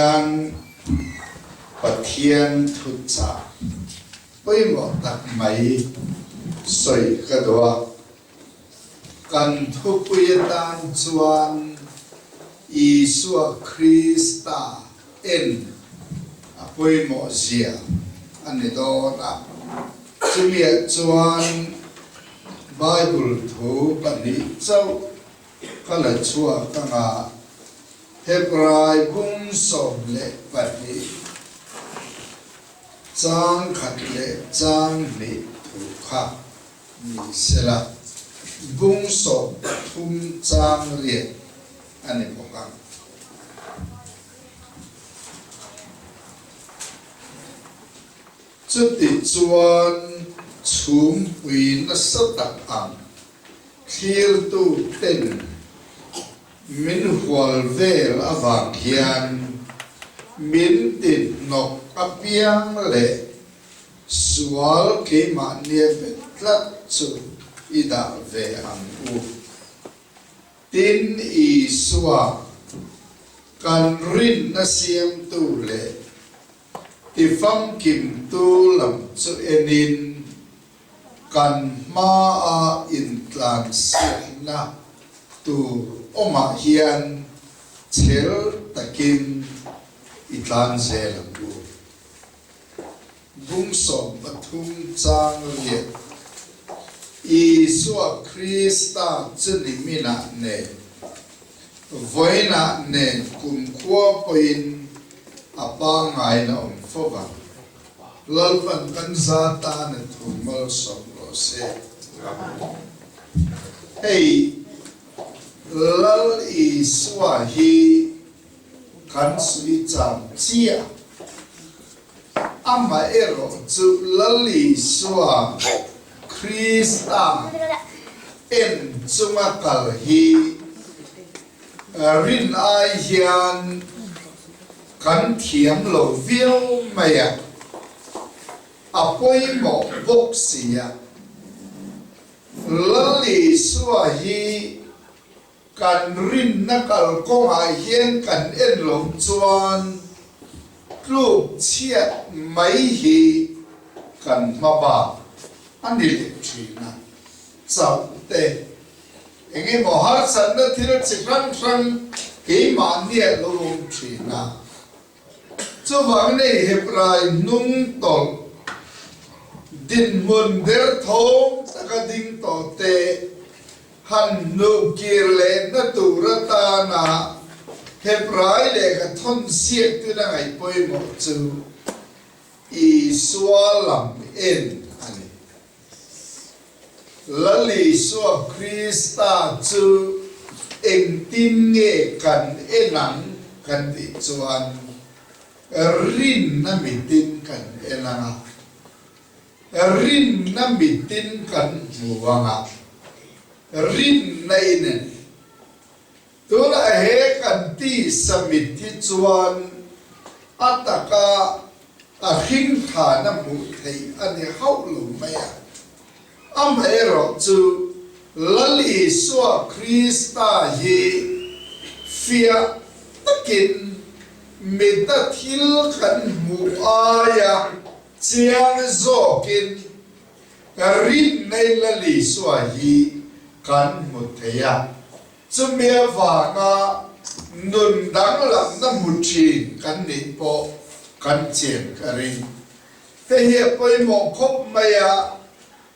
hian Pathian thuchah pawimawh tak mai sawi ka duh a. Kan thupui atan chuan Isua Krista en a pawimawh zia a ni dawn a. Chumiah chuan Bible thu pahnih chauh ka la chhuak anga Hebrai bung 12 chang khat leh chang hnih thu kha ni sela, bung 13 chang riat a ni bawk ang. Chuti chuan chhumpui nasa tak ang thlirtu ten min hual vel avang hian min tihnawk apiang leh Sual keimahnia bet tlat chu i dah ve ang u. Tin, Isua, kan rinna siamtu leh tifamkimtu lam chu enin kan hmaa intlansiakna tur awmah hian chhel takin i tlan zel ang u. Bung 13 chang riat Isua Krista chu niminah nen, vawiinah nen kumkhua pawhin a pangngain a awm fo vang. Lalpan kan za tan a thu malsawm rawh se. Hei Lal Isua hi Kan sui cham chiah. Amaherawh chu Lal Isua Krista en chunga kal hi rin ai hian kan thiam lo viau mai a, a pawimawh bawk si a. Lal Isua hi Kan rinna kalkawngah hian kan en loh chuan tluk chhiat mai hi kan hma bak a ni leh thin a, chauh te eng emaw harsatna thil chi hrang hrang keimahniah lo awm thin a. Chuvang nei Hebrai hnung tawlh dinhmun derthawng taka ding tawh te han hnuh kir lehna tur atana Hebrai lehkha thawn siaktin a ngaih pawimawh chu Isua lam en a ni. Lal Isua Krista chu engtin nge kan en ang kan tih chuan rinna mitin kan en ang a, rinna mitin kan hmu ang a, rinna in en. Tunah he kan tisa mit hi chuan a taka a hringthana hmuh theih a ni hauh lo mai a. Amaherawhchu Lal Isua Krista hi fiah takin mita thil kan hmuh aia chiang zawkin rinna Lal Isua hi kan hmu thei a. Chumi avanga nun danglamna hmu thin kan nih pawh kan chian ka ring. Hei hi a pawimawh khawp mai a,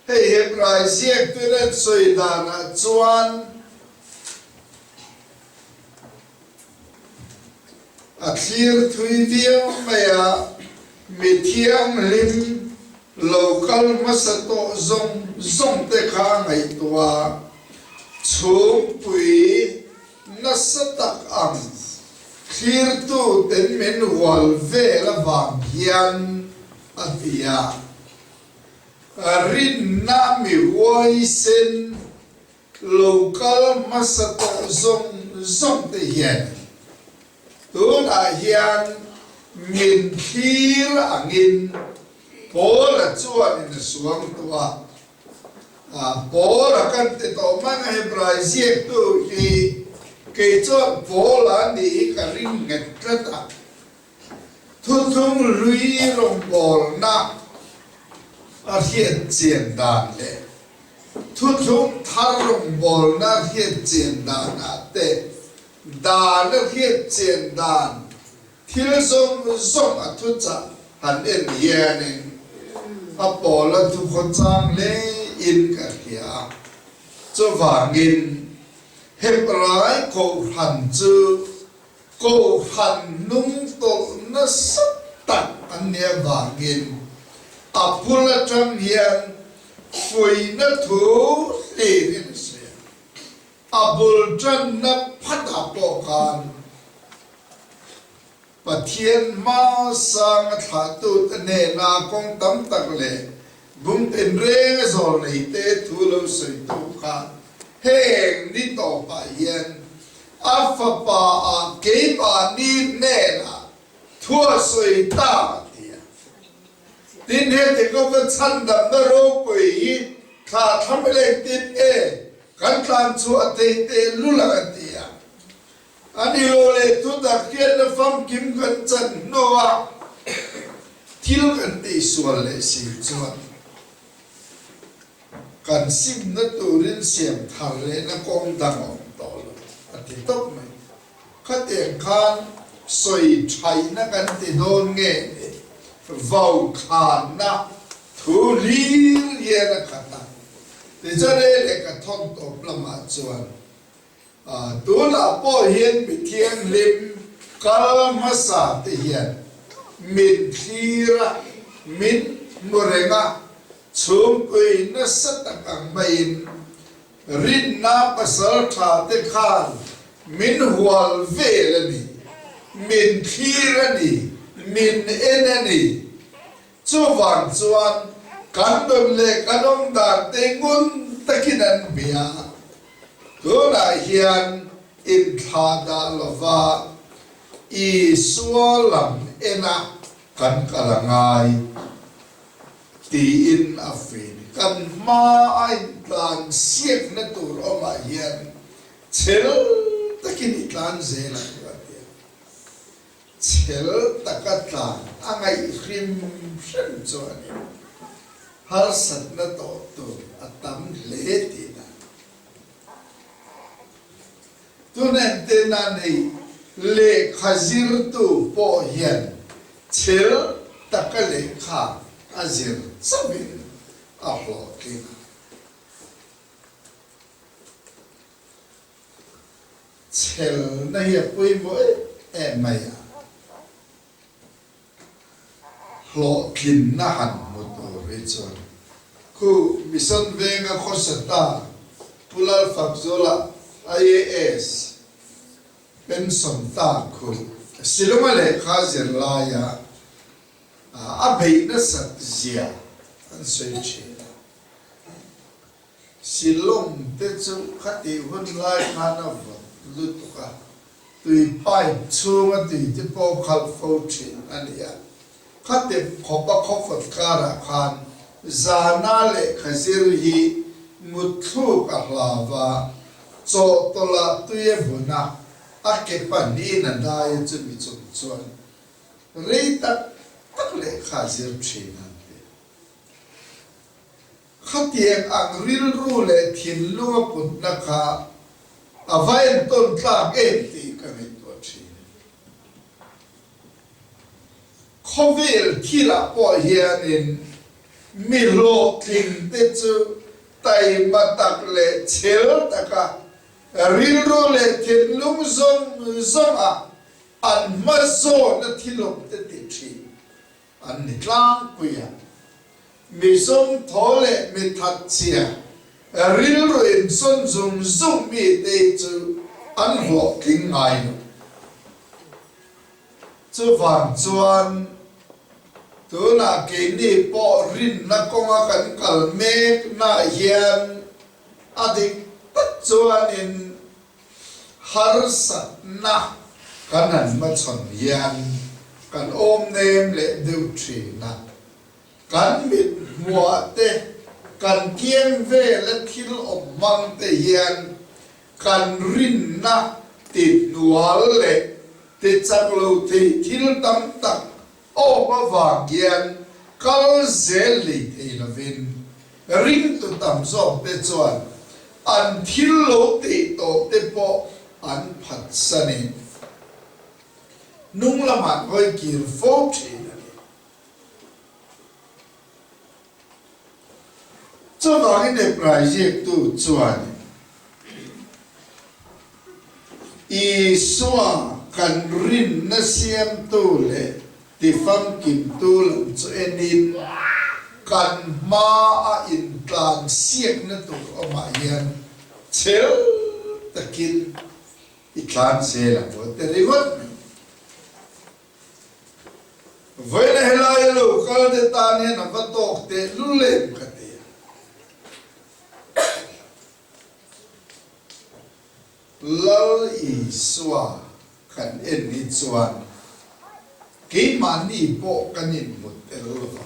hei Hebrai ziaktu nen sawi danah chuan a thlir thui viau mai a, mi thianghlim lo kal hmasa tawh zawng zawng te kha a ngaihtuah a. Chhungpui nasa tak ang thlirtu ten min hual vel avang hian a ti a. Rinna mi huaisen lo kal hmasa tawh zawng zawng te hian tunah hian min thlir angin Paula chuan in a suang tawh a. Paula kan ti tawh mai a, Hebrai ziaktu hi kei chuan Paula a nih hi ka ring nghet tlat a. Thuthlung hlui rawngbawlna a hriat chian dan leh thuthlung thar rawngbawlna a hriat chian danah te dan a hriat chian dan thil zawng zawng a thuchah han en hianin a pawl a thukhawchang hle in ka hria a. Chuvangin Hebrai Kohhran chu Kohhran hnungtawlh nasa tak an nih avangin a bul atang hian fuihna thu hlirin a sawi a. A bul tanna phatah pawh khan Pathian hmasanga thlahtute hnena kawng tam tak leh bung tinreng a zawl neite thu lo sawitu kha heng ni tawpah hian a fapa ah keimahni hnenah thu a sawi ta a ti a. Tin, heti kawpa chhandamna ropui hi thla thlam lengtin e kan tlan chhuah thei tehlul ang a ti a. A ni lo leh thutak hian a famkim kan chan hnuah thil kan tihsual leh si chuan kan simna turin siam thar lehna kawng dang a awm tawh lo a ti tawp mai. Khatiang khan sawi thaihna kan ti dawn nge ni vaukhanna thu hlir hian a khat a, tichuan he lehkha thawn tawp lamah chuan Tunah pawh hian mi thianghlim kal hmasa te hian min thlir a, min hmu reng a, chhungpui nasa tak ang maiin rinna pasal tha te khan min hual vel a ni, min thlir a ni, min en a ni. Chuvang chuan kan nun leh kan awm dan te ngun takin an bia. Tunah hian inthlah dah lova Isua lam ena kan kal a ngai tiin a fin. Kan hma a intlan siakna tur awmah hian chhel takin i tlan zel ang a ti a. Chhel taka tlan a ngaih hrim hrim chuanin harsatna tawh tur a tam hle tihna. Tun entirna nei lehkha zirtu pawh hian chhel taka lehkha a zir chauhin a hlawhtling a. Chhelna hi a pawimawh em em mai a, hlawhtlinna han hmu tur hi chuan khu Mission Venga khawsa ta Pu Lalfakzawla IAS pension ta khu Shillong-a lehkha zir laia a beih nasat zia an sawi thin a. Shillong te chu khatih hun lai khan a vawt lutuk a, tui pipe chhunga tui te pawh khalh fo thin a ni a. Khati khawpa khawfawt karah khan zana lehkha zir hi mutthluk a hlau a, chawhtawlh tui a bun a, a ke pahnihin a dai a chumi chung chuan rei tak tak lehkha zir thin an ti. Khatiang ang rilru leh thinlung a putna kha a va entawn tlak em tih ka ngaihtuah thin. Khawvel thilah pawh hianin mi hlawhtling te chu taima tak leh chhel taka rilru leh thinlung zawng zawnga an hmazawna thilawm te ti thin An ni tlangpui a, mi zawng thaw leh mi that chhia, rilru insawn zung zung mi te chu an hlawhtling ngai lo. Chuvang chuan tunah keini pawh rinna kawnga kan kal meknaah hian a dik tak chuanin Harsatna kan han hmachhawn hian kan awm nem leh deuh thin a, kan mit hmuah te, kan kiang vela thil awm hmang te hian kan rinna ti hnual leh ti chak lo thei thil tam tak. Awm avang hian kal zel lei thei lovin ringtu tam zawk te chuan an thil lo tih tawh te pawh an phatsanin hnung lamah an hawi kir fo thin a ni. Chuvangin Hebrai ziaktu chuan Isua kan rinna siamtu leh tifamkimtu lam chu enin kan hmaa intlansiakna tur awmah hian chhel takin i tlan zel ang u ti ringawt mai. Vawiina helaia lo kal te tan hian a va tawk tehlul em ka ti a. Lal Isua kan en hi chuan keimahni pawh kan inhmu tel lo va.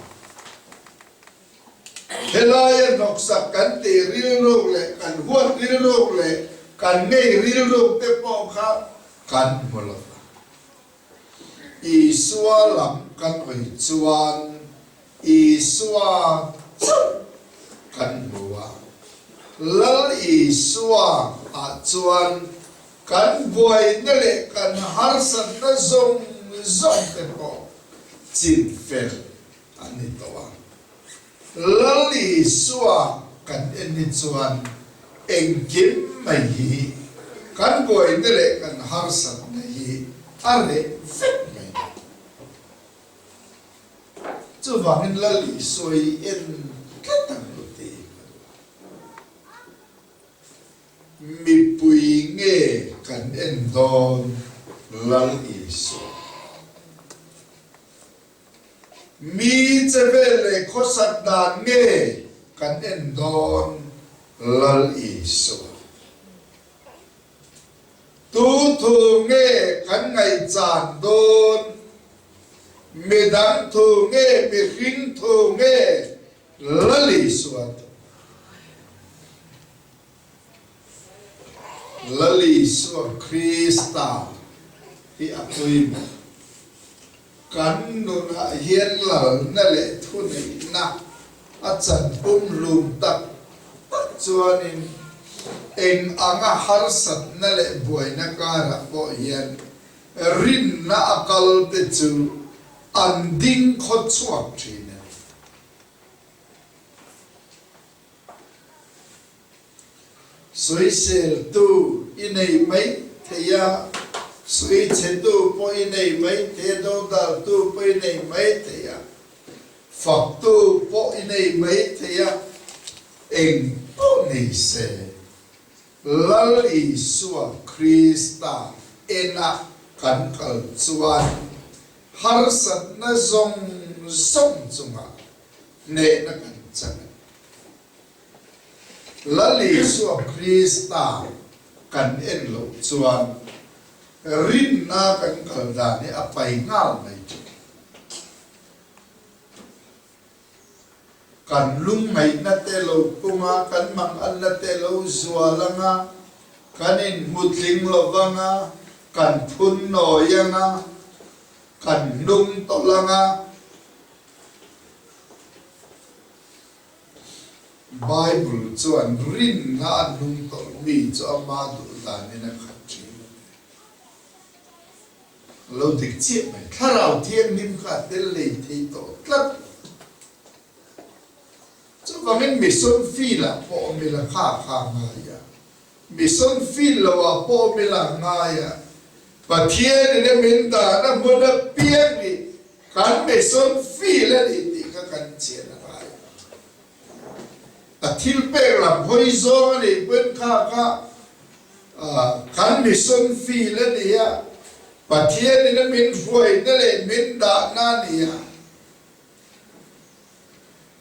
Helaia hnawksak kan tih rilruk leh kan huat rilruk leh kan ngei rilruk te pawh kha kan hmu lo va. Isua lam kan hawi chuan Isua chauh kan hmu a. Lal Isua ah chuan kan buaina leh kan harsatna zawng zawng te pawh chin fel a ni tawh a. Lal Isua kan en hi chuan engkim mai hi kan buaina leh kan harsatna hi a reh vek mai a. Chuvangin Lal Isua hi en tlat ang u tih ka duh a. Mipui nge kan en dawn Lal Isua? Mi che vel leh khawsak dan nge kan en dawn Lal Isua? Tu thu nge kan ngaihchan dawn? Midang thu nge mihring thu nge Lal Isua thu? Lal Isua Krista hi a pawimawh. Kan nunah hian lalna leh thuneihna a chan pumhlum tak tak chuanin eng anga harsatna leh buaina karah pawh hian rinna a kalte chu an ding khawchhuak thin a ni. Sawiseltu i nei mai thei a, sawichhetu pawh i nei mai thei a, dodaltu pawh i nei mai thei a, faktu pawh i nei mai thei a, eng pawh ni se, Lal Isua Krista ena kan kal chuan harsatna zawng zawng chungah hnehna kan chang a ni. Lal Isua Krista kan en loh chuan rinna kan kal dan hi a pai nghal mai thin. Kan lungngaihna te lo pung a, kan manganna te lo zual ang a, kan inhmutling lo vang a, kan phun nawi ang a, kan hnung tawlh ang a, Bible chuan rinna a hnung tawlh mi chu ama duh danin a khat thin a ti. A lo dik chiah mai. Thlarau Thianghlim kha a tel lei thei tawh tlat lo. Chuvangin mission field ah pawh awm ila kha kha a ngai a. Mission field lo ah pawh awm ila a ngai a. Pathianin a min dan a hmun apiang hi Kan mission field a ni tih kha kan chian a ngai a. A thil pek lam hawi zawng a nih pawn kha kha kan mission field a ni a, Pathianin a min hruaina leh min dahna a ni a.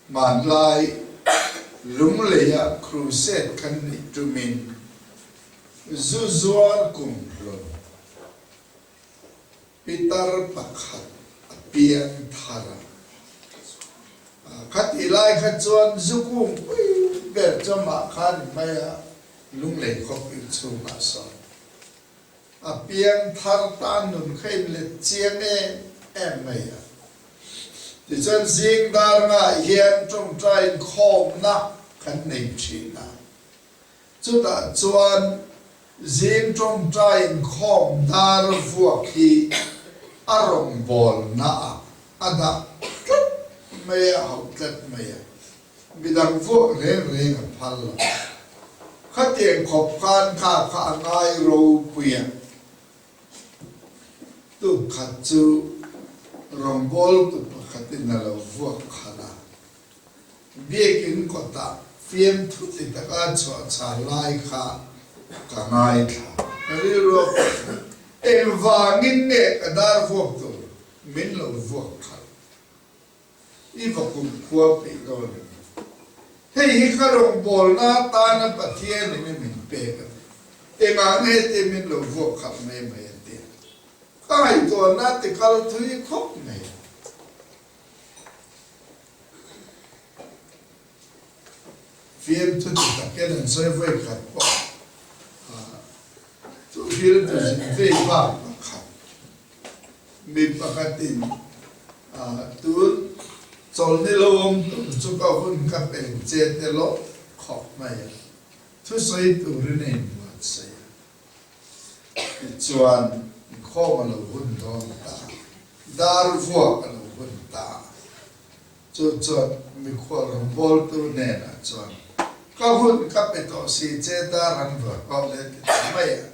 Hmanlai Lungleia crusade kan neih tumin zu zuar kumhlun Pitar pakhat a piang thar a. Khatih lai kha chuan zu kung pui ber chu amah kha a ni mai a, Lunglei khawpui chhungah sawn a piang thar ta nun kha inlet chiang em em mai a. Tichuan zing dar ngah hian tawngtai inkhawmna kan nei thin a. Chutah chuan zing tawngtai inkhawm dar vuak hi a rawngbawlnaah a dah tlat mai a, hauh tlat mai a. Midang vuak reng reng a phal lo. Khatiang khawp khan kha kha a ngai ropui a. Tuk khat chu rawngbawltu pakhatin a lo vuak khalh a. Biakin kawtah fiamthu ti taka chhuah chhar lai kha ka ngaithla. Ka rilru a kawt a, engvangin nge ka dar vuak tur min lo vuak khalh? I va kum khua peih dawn em? Hei hi ka rawngbawlna atana Pathianin a min pek a ni. Engah nge heti min lo vuak khalh mai mai a tia. Ka ngaihtuahna ti kal thui khawp mai a. Fiamthu ti takin an sawi vawi khat pawh chu thil tu zin vei bak pakhat mi pakhatin tun chawlhni lo awm tur chu ka hun ka peng che te lawk khawp mai a, thusawi turin a inbuatsaih a. Tichuan inkhawm a lo hun dawn ta, dar vuak a lo hun ta. Chu chuan mikhual rawngbawltu hnenah chuan, Ka hun ka pe tawh si che dar han vuak pawh le ti ta mai a.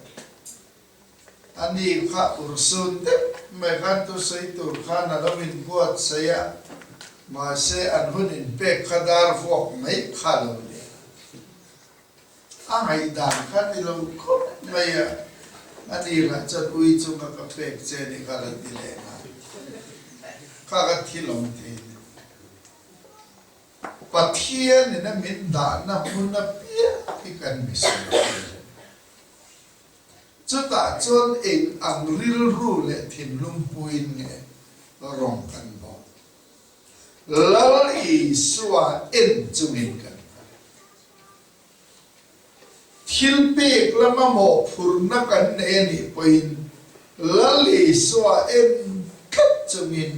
A ni kha urhsun deuh mai khan thusawi tur khan a lo inbuatsaih a, mahse an hun inpek kha dar vuak mai kha lo ni a. A ngaihdan kha ni lo khawp mai a, a ni lah chuan ui chunga ka pek che ni kha la ti leh nghal. Kha ka thil awm thei ni. Pathian in a min dahna hmun apiang hi kan misual thei lo. Chutah chuan eng ang rilru leh thinlung puiin nge rawng kan bawk. Lal Isua en chungin kan kal. Thil pek lama mawhphurhna kan nei a nih pawhin Lal Isua en tlat chungin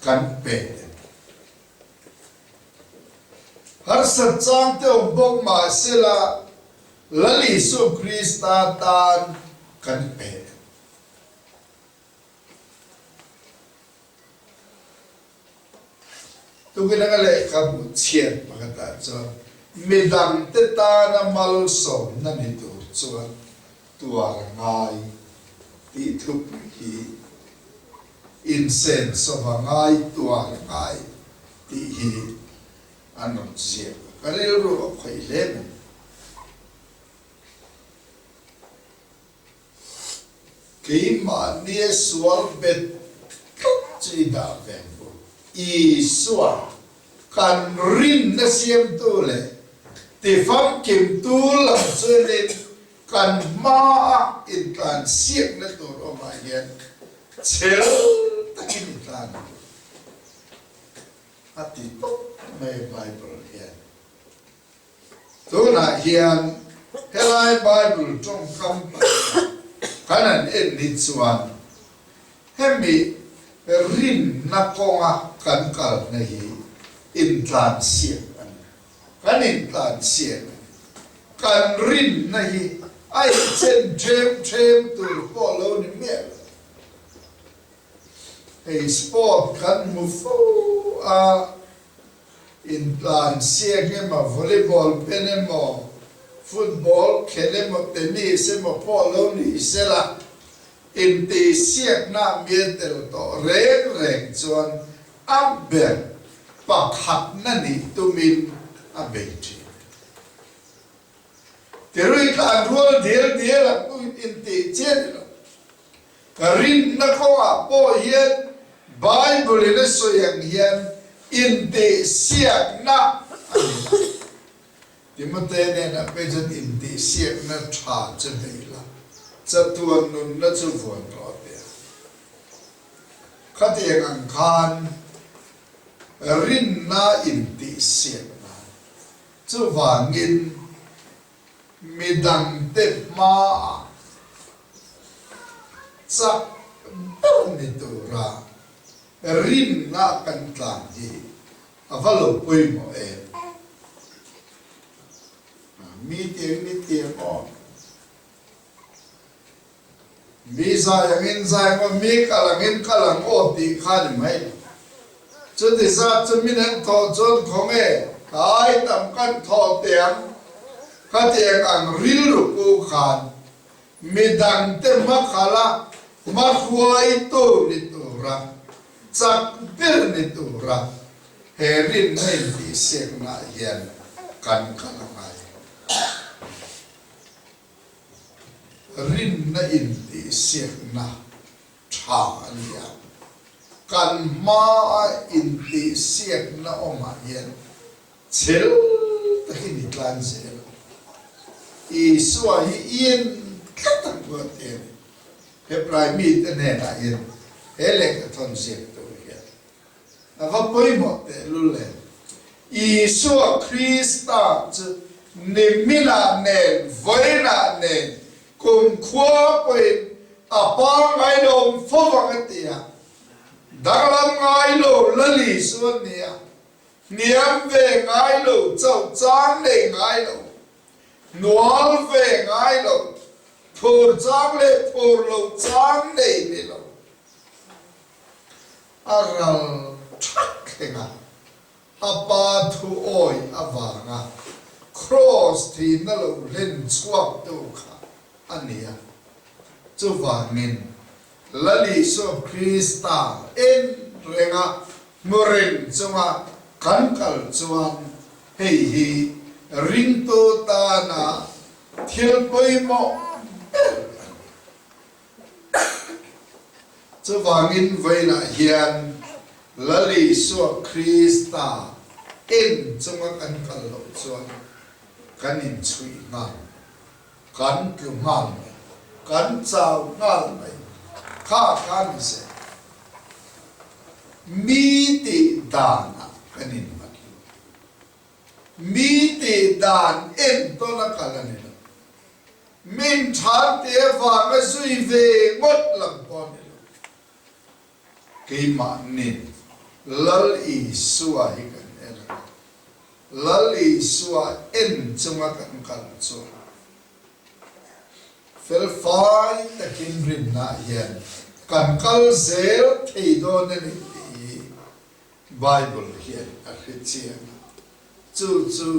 kan pe a ni. Harsat chang te awm bawk mah sela Lal Isua Krista tan kan pe a ni. Tukin anga lehkhabu chhiat pakhatah chuan midangte tana malsawmna ni tur chuan tuar a ngai tih thupui hi insenso va ngai tuar a ngai tih hi an rawn ziak a, ka rilru a khawih hle mai. Keimahnia sual bet tlat chu i dah ve ang u. Isua, kan rinna siamtu leh tifamkimtu lam chuanin kan hmaa intlansiakna tur awmah hian chhel takin i tlan ang u, a ti tawp mai Bible hian. Tunah hian helai Bible tawngkam pahnih kan han en hi chuan hemi rinna kawnga kan kalna hi intlansiak a ni. Kan intlansiak a ni. Kan rinna hi a inchen ṭhem ṭhem tur pawh lo ni miah lo. Hei sport kan hmu fo a. Intlansiak emaw, volleyball pen emaw, football khel emaw, tennis emaw pawh lo ni sela, intihsiakna mial tel tawh reng reng chuan a ber pakhatna nih tumin a bei thin. Tirui tlan rual dial dial ang intih chian i lo. Rinna kawngah pawh hian Bible-in a sawi ang hian intihsiakna a ni lo. Timote hnenah pawh chuan intihsiakna tha chu nei la, chatuan nunna chu vuan rawh a ti a. Khatiang ang khan rinna intihsiakna chuvangin Midangte hmaah chak ber ni tura. Rinna kan tlan hi a va lo pawimawh em? Mi tiang mi tiang aw. Mi zai angin zai ang aw, mi kal angin kal ang aw tih kha ni mai lo. Chuti zat chu min an thawh chuan khawnge tlai tam kan thawh teh ang? Khatiang ang rilru pu khan midangte hmakhala hmahruaitu ni tura chak ber ni tura he rinna intihsiaknaah hian kan kal a ngai. Rinna intihsiakna tha a ni a, kan hmaa intihsiakna awmah hian chhel takin i tlan zel a. Isua hi i en tlat ang chu a ti a ni. Hebrai mite hnenah hian he lehkha thawn ziak tur hian A va pawimawh tehlul em! Isua Krista chu niminah nen, vawiinah nen, kumkhua pawhin a pangngai lo awm fo vang a ti a. Danglam ngai lo Lal Isua ni a, hniam ve ngai lo, chauh chang nei ngai lo, hnual ve ngai lo, phur chang leh phur lo chang nei ni lo. A ral thak thleng a, a pa thu awi avanga Kraws thihna lo hlen chhuaktu kha a ni a. Chuvangin, Lal Isua Krista en renga hmu reng chunga kan kal chuan hei hi ringtu tana thil pawimawh ber a ni. Chuvangin vawiinah hian Lal Isua Krista en chunga kan kal loh chuan kan inchhuih nghal, kan tlu nghal mai, kan chau nghal mai kha kha ni se. Mi tih danah kan innghat lo. Mi tih dan entawn a kal a ni lo. Min than te avanga zui ve ngawt lam pawh a ni lo. Keimahnin Lal Isua hi kan en a, Lal Isua en chunga kan kal chuan felfai takin rinna hian kan kal zel thei dawn a ni tih hi Bible hian a hre chiang a. Chu chu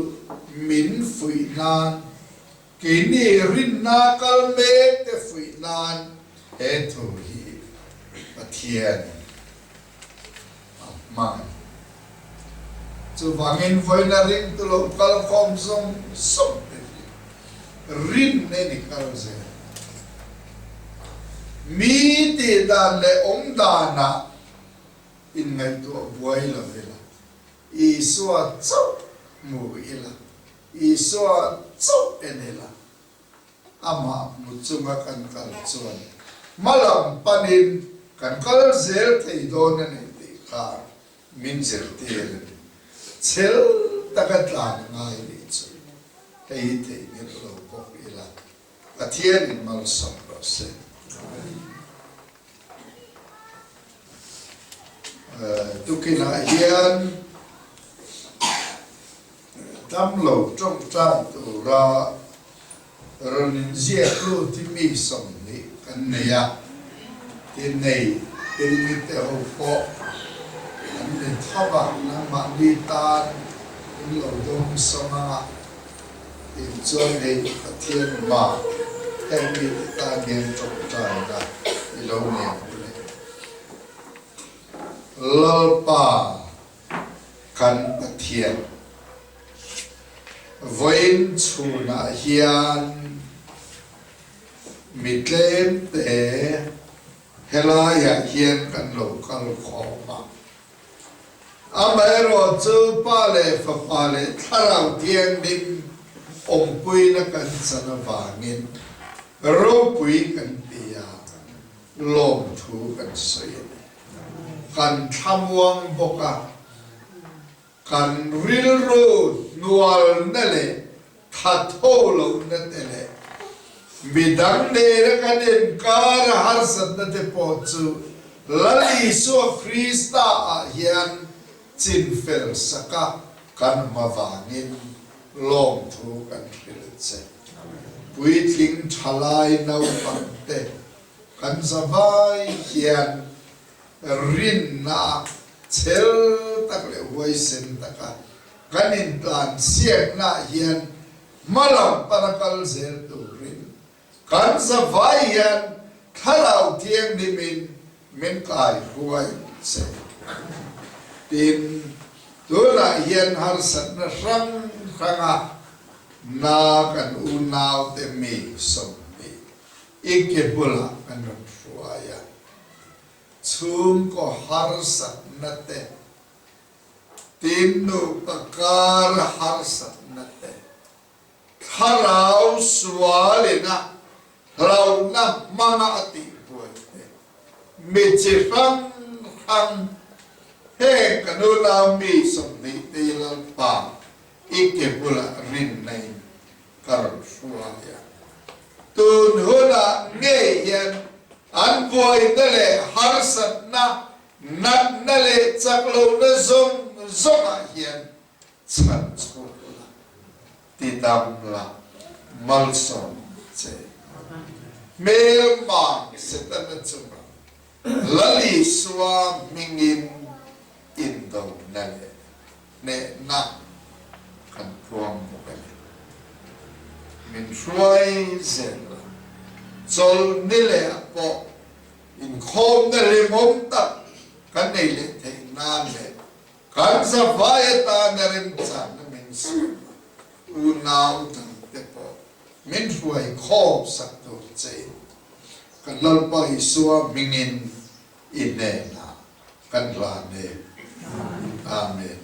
min fuih nan, keini rinna kal mek te fuih nan he thu hi Pathian a hmang a ni. Chuvangin vawiina ringtu lo kal khawm zawng zawng te hi rin nen i kal zel. Mi tih dan leh awm danah inngaihtuah buai lo ila. Isua chauh hmu ila, Isua chauh en ila, amah hmu chunga kan kal chuan hma lam panin kan kal zel thei dawn a ni tih kha min zirtir a ni. Chhel taka tlan ngai nih chu hei hi theihnghilh lo bawk ila, Pathianin malsawm rawh se. Tukinah hian damlo tawngtai tura rawn inziak lut hi mi 20 kan nei a, ti nei Pilmi te ho pawh an ni tho a, nangmahni tan in lo dawng sawm ang a, tin chuan hei Pathian mah heng mite tan hian tawngtaina i lo nei ang u le. Lalpa kan Pathian, vawiin chhunah hian mi tlemte helaiah hian kan lo kal khawm a. Amaherawhchu Pa leh Fapa leh Thlarau Thianghlim awmpuina kan chan avangin ropui kan ti a, lawmthu kan sawi a ni. Kan thlamuang bawk a, kan rilru hnualna leh thatho lohna te leh midang nena kan inkar a harsatna te pawh chu. Lal Isua Krista ah hian chinfel saka kan awm avangin lawmthu kan hrilh che. Puitling thalai naupangte kan zavai hian rinna chel tak leh huaisen taka kan intlansiaknaah hian hma lam pana kal zel turin kan zavai hian Thlarau Thianghlimin min kaihruai che. Tin, tunah hian harsatna hrang hranga na kan unaute mi 20 i ke bulah kan rawn hruai a, chhungkaw harsatna te, tin nupa kar harsatna te, thlarau sualina hlauhna hmanga a tihbuai te, mi chi hrang hrang heng kan unau mi 20 te hi Lalpa i ke bulah rinna in ka rawn hruai a. Tun hunah ngei hian an buaina leh harsatna, natna leh chaklohna zawng zawngah hian chhan chhuak la, tidam la, malsawm che. Hmelmang Setana chungah Lal Isua hmingin indona leh hnehna kan puang bawk a ni. Min hruai zel a, chawlhni leh ah pawh inkhawmna hlimawm tak kan nei leh theih nan leh kan zavai atana remchanna min siam a, unau dangte pawh min hruai khawm sak tur chein kan Lalpa Isua hmingin i hnenah kan hlan e. Amen.